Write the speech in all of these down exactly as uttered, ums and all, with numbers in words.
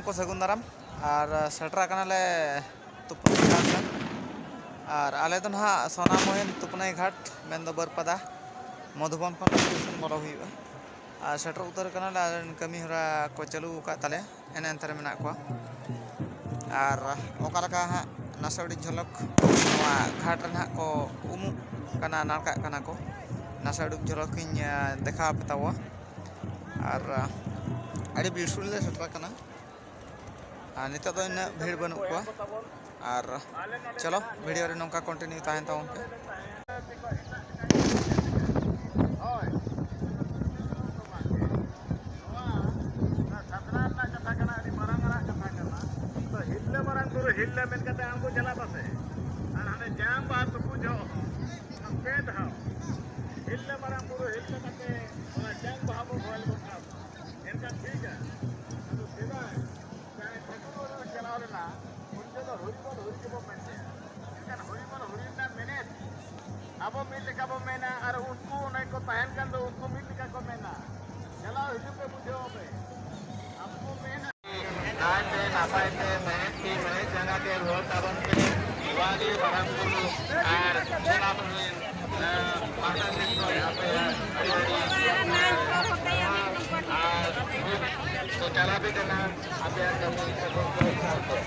ᱠᱚ ᱥᱟᱹᱜᱩᱱ ᱫᱟᱨᱟᱢ᱾ ᱟᱨ ᱥᱮᱴᱮᱨ ᱟᱠᱟᱱᱟᱞᱮ ᱛᱩᱯᱱᱟᱹᱭ ᱜᱷᱟᱴ ᱥᱮᱫ᱾ ᱟᱨ ᱟᱞᱮ ᱫᱚ ᱱᱟᱦᱟᱜ ᱥᱳᱱᱟᱢᱩᱦᱤᱱ ᱛᱩᱯᱱᱟᱹᱭ ᱜᱷᱟᱴ, ᱢᱮᱱᱫᱚ ᱵᱟᱹᱨᱯᱟᱫᱟ, ᱢᱚᱫᱷᱩᱵᱚᱱ ᱠᱷᱚᱱ ᱥᱴᱮᱥᱚᱱ ᱵᱚᱞᱚ ᱦᱩᱭᱩᱜᱼᱟ᱾ ᱟᱨ ᱥᱮᱴᱮᱨ ᱩᱛᱟᱹᱨ ᱠᱟᱱᱟᱞᱮ᱾ ᱟᱨ ᱠᱟᱹᱢᱤ ᱦᱚᱨᱟ ᱠᱚ ᱪᱟᱹᱞᱩ ᱟᱠᱟᱫ ᱛᱟᱞᱮᱭᱟ, ᱮᱱᱮ ᱮᱱᱛᱮ ᱨᱮ ᱢᱮᱱᱟᱜ ᱠᱚᱣᱟ᱾ ᱟᱨ ᱚᱠᱟ ᱞᱮᱠᱟ ᱦᱟᱸᱜ ᱱᱟᱥᱮ ᱩᱰᱤᱡ ᱡᱷᱚᱞᱚᱠ ᱱᱚᱣᱟ ᱜᱷᱟᱴ ᱨᱮ ᱱᱟᱦᱟᱜ ᱠᱚ ᱩᱢᱩᱜ ᱠᱟᱱᱟ, ᱱᱟᱲᱠᱟᱜ ᱠᱟᱱᱟ ᱠᱚ, ᱱᱟᱥᱮ ᱩᱰᱤᱡ ᱡᱷᱚᱞᱚᱠ ᱤᱧ, ᱟᱸ, ᱫᱮᱠᱷᱟᱣ ᱟᱯᱮ ᱛᱟᱵᱚᱣᱟ᱾ ᱟᱨ, ᱟᱸ, ᱟᱹᱰᱤ ᱵᱤᱨᱥᱩᱞ ᱞᱮ ᱥᱮᱴᱮᱨ ᱟᱠᱟᱱᱟ᱾ ᱟᱨ ᱱᱤᱛᱚᱜ ᱫᱚ ᱩᱱᱟᱹᱜ ᱵᱷᱤᱲ ᱵᱟᱹᱱᱩᱜ ᱠᱚᱣᱟ᱾ ᱟᱨ ᱪᱚᱞᱚ, ᱵᱷᱤᱰᱤᱭᱳ ᱨᱮ ᱱᱚᱝᱠᱟ ᱠᱚᱱᱴᱤᱱᱤᱭᱩ ᱛᱟᱦᱮᱱ ᱛᱟᱵᱚᱱ ᱯᱮ᱾ ᱦᱳᱭ, ᱱᱚᱣᱟ ᱥᱟᱛᱱᱟ ᱨᱮᱱᱟᱜ ᱠᱟᱛᱷᱟ ᱠᱟᱱᱟ, ᱟᱹᱰᱤ ᱢᱟᱨᱟᱝ ᱟᱱᱟᱜ ᱠᱟᱛᱷᱟ ᱠᱟᱱᱟ᱾ ᱛᱚ, ᱦᱤᱨᱞᱟᱹ ᱢᱟᱨᱟᱝ ᱵᱩᱨᱩ ᱦᱤᱨᱞᱟᱹ ᱢᱮᱱ ᱠᱟᱛᱮ ᱟᱢ ᱠᱚ ᱪᱟᱞᱟᱜ ᱯᱟᱥᱮ, ᱟᱨ ᱦᱟᱱᱮ ᱡᱟᱝ ᱵᱟᱦᱟ ᱛᱩᱯᱩ ᱡᱚᱦᱚᱜ ᱦᱚᱸ ᱯᱮ ᱫᱷᱟᱣ ᱦᱤᱨᱞᱟᱹ ᱢᱟᱨᱟᱝ ᱵᱩᱨᱩ ᱦᱤᱨᱞᱟᱹ ᱠᱟᱛᱮ ᱚᱱᱟ ᱡᱟᱝ ᱵᱟᱦᱟ ᱵᱚ ᱵᱚᱦᱮᱞ ᱜᱚᱫ ᱠᱟᱜᱼᱟ᱾ ᱮᱱᱠᱷᱟᱱ ᱴᱷᱤᱠᱟ᱾ ᱟᱫᱚ ᱥᱮᱫᱟᱭ ᱡᱟᱦᱟᱸᱭ ᱴᱷᱟᱹᱠᱩᱨ ᱵᱟᱹᱵᱩ ᱪᱟᱞᱟᱣ ᱞᱮᱱᱟ, ᱩᱱ ᱡᱚᱦᱚᱜ ᱫᱚ ᱦᱚᱨᱤ ᱵᱚᱞ ᱦᱚᱨᱤ ᱜᱮᱵᱚ ᱢᱮᱱ ᱠᱮᱫᱼᱟ᱾ ᱮᱱᱠᱷᱟᱱ ᱦᱚᱨᱤ ᱵᱚᱞ ᱦᱚᱨᱤ ᱨᱮᱱᱟᱜ ᱢᱮᱱᱮᱛ ᱟᱵᱚ ᱢᱤᱫ ᱞᱮᱠᱟ ᱵᱚ ᱢᱮᱱᱟ, ᱟᱨ ᱩᱱᱠᱩ ᱚᱱᱮ ᱠᱚ ᱛᱟᱦᱮᱱ ᱠᱟᱱ ᱫᱚ, ᱩᱱᱠᱩ ᱢᱤᱫ ᱞᱮᱠᱟ ᱠᱚ ᱢᱮᱱᱟ᱾ ᱪᱟᱞᱟᱣ ᱦᱤᱡᱩᱜ ᱯᱮ, ᱵᱩᱡᱷᱟᱹᱣ ᱯᱮ᱾ ᱟᱵᱚ ᱵᱚ ᱢᱮᱱᱟ, ᱱᱟᱭᱛᱮ ᱱᱟᱯᱟᱭ ᱛᱮ ᱢᱮᱬᱦᱮᱫ ᱛᱤ ᱢᱮᱬᱦᱮᱫ ᱡᱟᱸᱜᱟ ᱛᱮ ᱨᱩᱣᱟᱹᱲ ᱛᱟᱵᱚᱱ ᱯᱮ᱾ ᱱᱚᱣᱟ ᱜᱮ ᱢᱟᱨᱟᱝ ᱵᱩᱨᱩ ᱟᱨ ᱥᱮᱱᱟᱯ ᱨᱮᱱ, ᱮᱸ, ᱯᱟᱦᱴᱟ ᱥᱮᱫ ᱠᱷᱚᱱ ᱟᱯᱮᱭᱟᱜ ᱟᱹᱰᱤ ᱟᱹᱰᱤ ᱟᱨ ᱠᱚ ᱪᱟᱞᱟᱣ ᱠᱟᱱᱟ ᱟᱯᱮᱭᱟᱜ ᱠᱟᱹᱢᱤ ᱥᱟᱹᱜᱩᱱ ᱠᱚ ᱥᱟᱨᱛᱷᱚᱠ᱾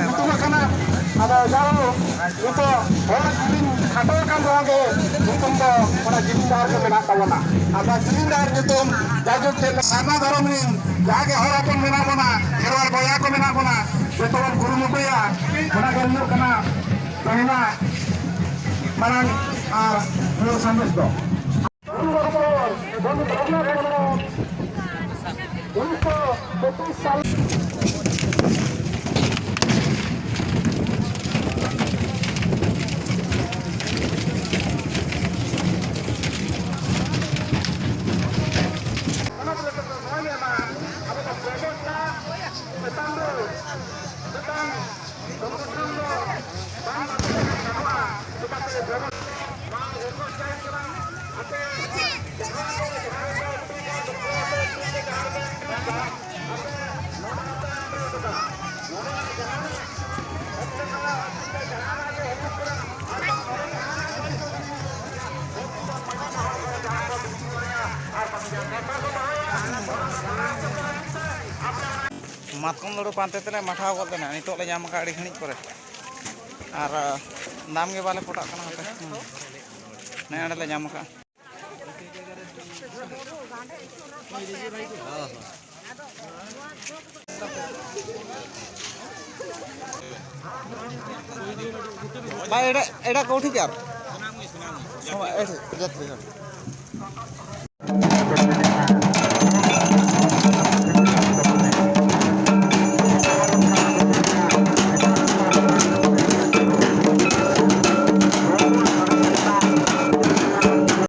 ᱧᱩᱛᱩᱢ ᱟᱠᱟᱱᱟ᱾ ᱟᱫᱚ ᱡᱟᱭᱦᱳᱠ, ᱱᱤᱛᱚᱜ ᱦᱚᱲ ᱡᱤᱞᱤᱧ ᱠᱷᱟᱴᱚ ᱟᱠᱟᱱ ᱨᱮᱦᱚᱸ ᱜᱮ ᱧᱩᱛᱩᱢ ᱫᱚ ᱚᱱᱟ ᱡᱤᱞᱤᱧ ᱰᱟᱦᱟᱨ ᱜᱮ ᱢᱮᱱᱟᱜ ᱛᱟᱵᱚᱱᱟ᱾ ᱟᱫᱚ ᱡᱤᱞᱤᱧ ᱰᱟᱦᱟᱨ ᱧᱩᱛᱩᱢ ᱡᱟᱭᱡᱩᱜᱽ ᱪᱮᱫ ᱥᱟᱨᱱᱟ ᱫᱷᱚᱨᱚᱢ ᱨᱤᱱ ᱡᱟᱦᱟᱸ ᱜᱮ ᱦᱚᱲ ᱦᱚᱯᱚᱱ ᱢᱮᱱᱟᱜ ᱵᱚᱱᱟ, ᱠᱷᱮᱨᱣᱟᱲ ᱵᱚᱭᱦᱟ ᱠᱚ ᱢᱮᱱᱟᱜ ᱵᱚᱱᱟ, ᱡᱚᱛᱚ ᱵᱚᱱ ᱠᱩᱨᱩᱢᱩᱴᱩᱭᱟ᱾ ᱚᱱᱟ ᱜᱮ ᱦᱩᱭᱩᱜ ᱠᱟᱱᱟ ᱛᱮᱦᱮᱧᱟᱜ ᱢᱟᱨᱟᱝ ᱟᱨ ᱢᱩᱞ ᱥᱟᱸᱫᱮᱥ ᱫᱚ᱾ ᱩᱱᱤᱥᱥᱚ ᱯᱚᱸᱪᱤᱥ ᱥᱟᱞ ᱢᱟᱛᱠᱚᱢ ᱞᱟᱹᱰᱩ ᱯᱟᱱᱛᱮ ᱛᱮᱞᱮ ᱢᱟᱴᱷᱟᱣ ᱜᱚᱫ ᱞᱮᱱᱟ, ᱱᱤᱛᱚᱜ ᱞᱮ ᱧᱟᱢ ᱟᱠᱟᱫᱼᱟ ᱟᱹᱰᱤ ᱜᱷᱟᱹᱲᱤᱡ ᱯᱚᱨᱮ᱾ ᱟᱨ ᱫᱟᱢ ᱜᱮ ᱵᱟᱞᱮ ᱯᱚᱴᱟᱜ ᱠᱟᱱᱟ ᱦᱟᱯᱮ᱾ ᱱᱮ ᱚᱸᱰᱮ ᱞᱮ ᱧᱟᱢ ᱟᱠᱟᱫᱼᱟ᱾ ᱵᱟᱭ ᱮᱲᱮ ᱮᱲᱮ ᱠᱚ ᱴᱷᱤᱠ ᱟᱨ ᱮᱲᱮ ᱡᱟᱛᱨᱤ ᱜᱟᱲ᱾